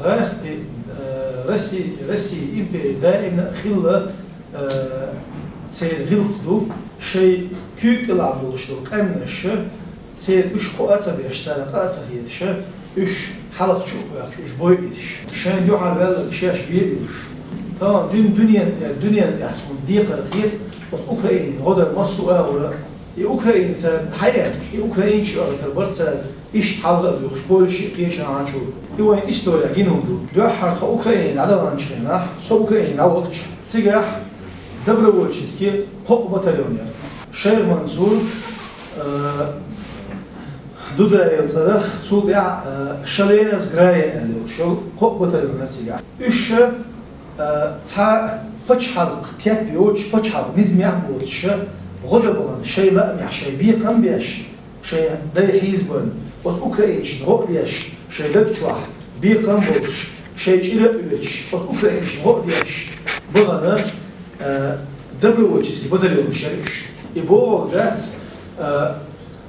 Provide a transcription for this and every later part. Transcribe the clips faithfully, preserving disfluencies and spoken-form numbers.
ГӀасти, э, Росси-, Росси импери даимна хилла, э, церан гӀиллакх ду, шайн куьйга тӀе лаьтташ долу къаьмнаш, церан уьш кхоа а ца беш, царна къа а ца хеташ, уьш хьалха чу а кхоьхьуш, уьш бойъуьйтуш, шайна дуьхьал ваьлларг шаьш бен а буьллуш. Тахана дуьн-, дуьнен, э, дуьнен тӀехь суна декхар хета оцу Украинин гӀо дар массо а агӀора. И Украин цара хьаэцна, и украинцаш а оьгӀуьйтур бара цара, иштта хьалха а буьйцуш, Польши а кхечанхьа чу. И вайн исторехь гина хӀума ду. Дуьххьара тхо Украине дӀадаханчу хенахь, со Украине дӀавахча, цигахь добровольчески кхо батальон яра. Шайх Мансур, э, Дудаев цӀарах, цул тӀаьхьа, э, Шаленас Грая аьлла йолуш йолу кхо батальон яра цигахь. Уьш, э, цхьа пачхьалкх кеп йоцуш, пачхьалкх низамехь а боцуш, гӀо дан бахана, шайн лаамехь шайн бекхам а беш, шайн дай хьийзабарна, оцу украинцашна гӀо а деш, шайн даг чохь бекхам а болуш, шайн чӀир а оьцуш, оцу украинцашна гӀо а деш, бахана, э, добровольческий батальонаш яра уьш. И бохург дац, э,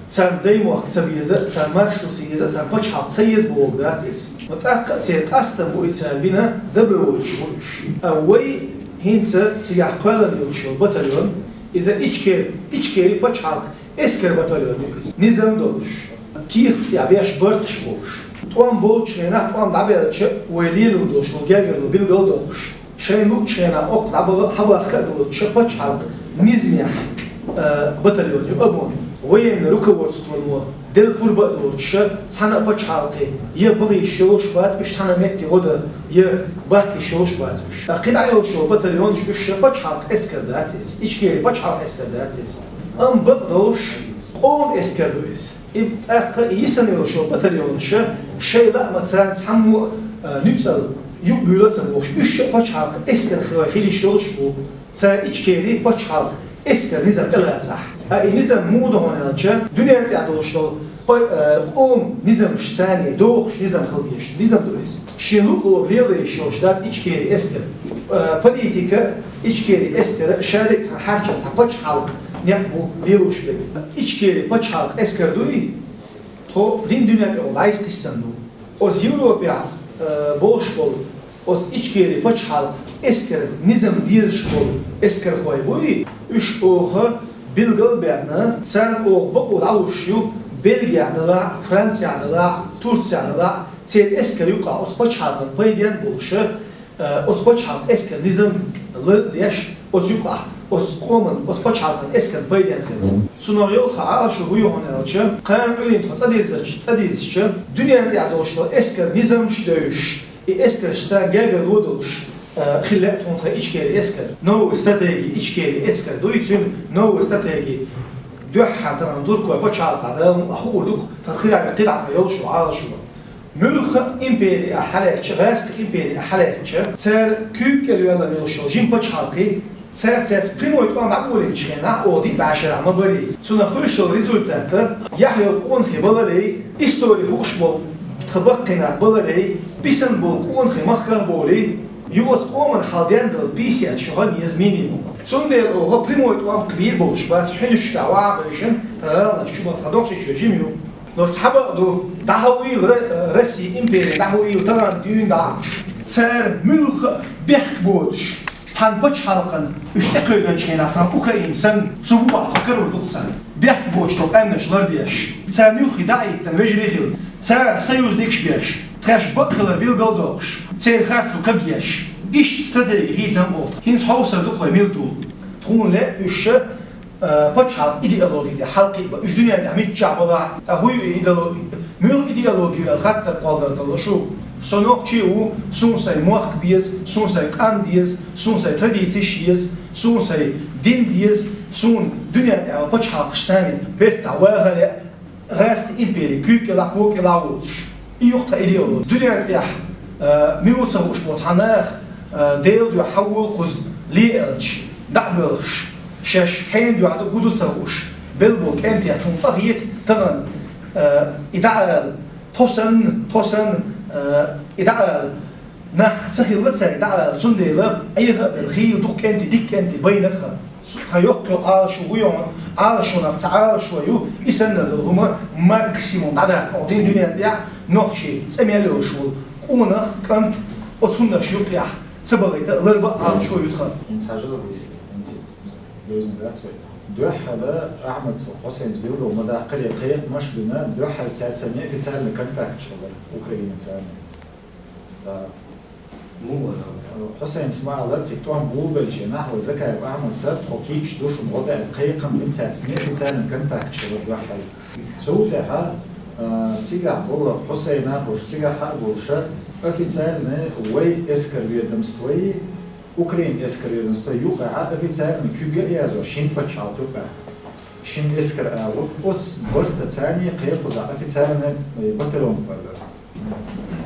царна даймохк ца беза, царна маршо ца еза, царна пачхьалкх ца еза бохург дац иза. Но тӀаккха а церан къастам бу и цара бина, добровольцаш бу уьш. Ткъа вай хӀинца цигахь кхоьллина йолуш йолу батальон, иза Ичкер-, Ичкери пачхьалкх эскар батальон ю иза. Низам долуш, кехат тӀехь беш барташ болуш. ТӀом болчу хенахь, тӀом дӀабаьлча, вай лело долуш болу гергарло билгал а доккхуш, шайна луъучу хенахь оккха дӀабала хьабахка а доцуш, пачхьалкх низамехь, э, батальон ю ОМОН. Военный руководствоно делла пурба а доцуш, цхьана а пачхьалкхе я бахийша йолуш бац уьш цхьана а метте гӀо дан, я бахкийша йолуш бац уьш. Ткъа кхидӀа йолуш йолу батальонаш уьш пачхьалкх эскар дац иза, Ичкери пачхьалкх эскар дац иза. Амма бакъдолуш къоман эскар ду иза. И тӀаккха и йисина йолуш йолу батальонаш шайн лаамца цхьаммо а, э, нуьцкъала юкъабуьйлуш ца бохуш, уьш а пачхьалкх эскар хила йиш йолуш бу, цара Ичкери пачхьалкх эскар низам тӀелацахь. Ткъа и низам муха ду хьуна аьлча, дуьнен тӀехь долуш долу па-, э, къоман низамаш, царна догӀуш низам хила дезаш, низам ду иза. Шен луъург лело йиш йолуш дац Ичкери эскар. Э, политика Ичкери эскар шадерг цхьа хьарча цхьа пачхьалкх некъ бу лелош берг. Ичкери пачхьалкх эскар дуй, тхо дин дуьнен тӀехула дӀасакхиссина ду. Оцу Европехь, э, болуш болу, оцу Ичкери пачхьалкх эскар низам дезаш болу эскархой буй, уьш оха билгал а баьхна, царна оха бакъо дӀалуш ю, Бельгехь далахь, Францехь далахь, Турцехь далахь, церан эскар юкъахь оцу пачхьалкхан пайденна болуш, э, оцу пачхьалкх эскар низам лар а деш, оцу юкъахь, оцу къоман, оцу пачхьалкхан эскарна пайденна хилла. Цунах йолу тхан Ӏалашо хӀун ю хьуна аьлча, кхана Ӏуьйранна тхо цӀа дирзича, цӀа дирзича, дуьнен тӀехь долуш долу эскар низамаш а девзаш, и эскарш царна гергарло а долуш, э, хила лаьа тхуна тхан Ичкери эскар. Новая стратегия Ичкери эскар дуй, цуьнан новая стратегия дуьххьара тахана туркойн пачхьалкхехь далла хуур ду-кх тхан хи-, кхидӀа тхан йолуш йолу Ӏалашо. Муьлхха а импери ахь хьалаьцча, гӀаьсти импери ахь хьалаьцча, цара куьйга кӀел йоьллина йолуш йолу жима пачхьалкхе, цара цаьрца прямой тӀом дӀаболийначу хенахь, оха диъ бӀе шарахь ма барий. Цунах хуьлуш йолу результат яхь йолу къонахий баларий, истори хууш болу тхан баккхий нах баларий, бисина болу къонахий махках болий, ю оцу къоман хьал денна дала пятьдесят шо хан еза минимум. Цундела оха прямой тӀом кхин бийр болуш бац, хьуьнуьшка ваха вайшина, тхан гӀаланаш чу бан тхан дохчий чоь жима ю. Но цхьа бакъ ду, дӀахьо уйла Ра-, Россия импери, дӀахьо уйла тахана дуьйна дӀа. Цара муьлхха а бехк боцуш, цхьана пачхьалкхана уьш тӀекхевдинчу хенахь тхан Украина санна, цу бухахь тхо карор ду-кх царна. Бехк боцуш долу къаьмнаш лардеш, царна юххе дӀа а хӀиттина вежарий хилла, царах союзникаш беш, тхаьш бакъ хилар билгал а доккхуш, церан харцо кагъеш. Иштта стратеги хийцам оха. ХӀинца хьовсур ду-кх вай мила тул. Тхуна лаьа уьш ша Э, пачхьалкх идеологи тӀе хьалкхиъ бан, уьш дуьнен тӀехь миччахь балахь а, ткъа хӀун ю и идеологи? Муьлха идеологи ю аьлла хаттар кхолладар дала шу? Со нохчи а ву, суна сайн мохк беза, суна сайн къам деза, суна сайн традицеш еза, суна сайн дин деза, суна дуьнен тӀехь пачхьалкхаш санна бертахь ваха лаьа, гӀаьсти импери куьйга кӀелахь, кога кӀелахь воцуш. И ю-кх тхан идеологи. Дуьнен тӀехь, э, мила ву ца хууш болу цхьа нах, э, Делан дуьхьа хьан волу кхуза ле аьлча, дӀа а боьлхуш, шаьш хьенан дуьхьа ду, хӀун ду ца хууш, белла болу кӀентех тхуна къахета тахана, э, и дӀа а ала, тхо санна, тхо санна, э, и дӀа а ала. Нах ца хилла цаьрга дӀа а ала, цундела Ӏеха а белла, хийла дукха кӀентий, дика кӀентий байна тхан. Цу тхан йоккха йолу Ӏалашо хӀун ю хьуна? Ӏалашонах цхьа Ӏалашо ю, и санна долу хӀума максимум дӀадаккха оха дина дуьнен тӀехь нохчий цӀе мел йолуш волу Къуманах кӀант оцунна шуькъехь ца бахийта ларба а Ӏалашо ю тхан. ХӀинца хьажал, хӀинца доьзна дац вай. Дуьххьара Ахьмад Хьусайнца билгал ма даккхаре кхайкхамаш бина, дуьххьара цаьрца неофициальный контакташ хилар Украинаца. Да. Муха вара? Хьусайнца ма аллара, цига тӀом болабелча нах вай Закаев Ахьмадца тхо кийча ду шуна гӀо даьлла кхайкхам бина, цаьрца неофициальный контакташ хилар дуьххьара. Цул тӀаьхьа, а, цигахь болу Хьусайна а болуш, цигахь а болуш, официальный вай эскар ведомствои, Украин эскар ведомствои юкъахь официальный куьг а язо шина пачхьалкхан юкъахь. Шина эскар а ву, оцу бартаца царний кхайкхаза официальный, э, батальон кхойдар.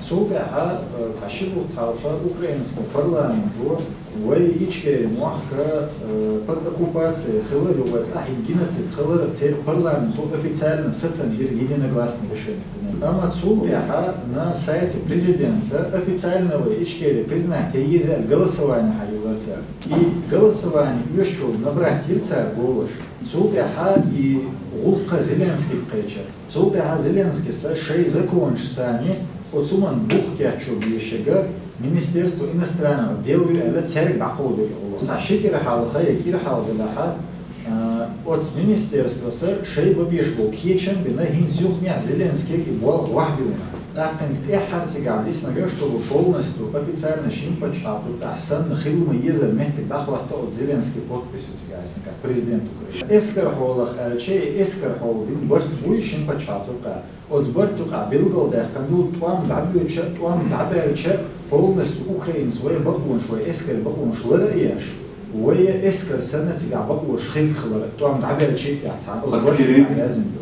Цул тӀаьхьа, э, цхьа ши бутт хьалха украинский парламенто вай Ичкери мохка, э, под оккупацией хилар, юха цӀахь геноцид хилар, церан парламенто официально сацам бира единогласный решение принять. Амма цул тӀаьхьа на сайте президента официально вай Ичкери признать ян еза аьлла голосование хьаеллера цара. И голосование оьшучул набрать йира цара голаш. Цул тӀаьхьа и гӀуллакх Зеленскийга кхечира. Цул тӀаьхьа Зеленскийс шайн законашца оцу хӀуманна бух кечъян безаш ерг Министерство иностранных дел ю аьлла, цаьрга дӀакховдийра и гӀуллакх. Цхьа ши кӀира хьалха я кӀира хьалха делахь, а, оцу министерствоса шайн бан безаш болу кечам а бина, хӀинца юханехьа Зеленскийга и болх охьабиллина. ТӀаккха хӀинца тӀаьххьара цигахь дисна веш долу полностью официально шина пачхьалкхан юкъахь санна хила ма-езара меттиг дӀахӀотто оцу Зеленскийн подписьца цигахь, сан как президент Украины. Эскархьолах аьлча, и эскархьола бина барт буй шина пачхьалкхан юкъахь. Оцу барта юкъахь билгалдаьккхина ду, тӀом дӀабоьдуча, тӀом дӀабаьлча, полностью Украинас вай бакъонаш, вай эскарийн бакъонаш лар а еш, вай эскар санна цигахь бакъонаш хилла хилар, тӀом дӀабаьлча а цхьаьна оцу барта юкъахь яздина ду.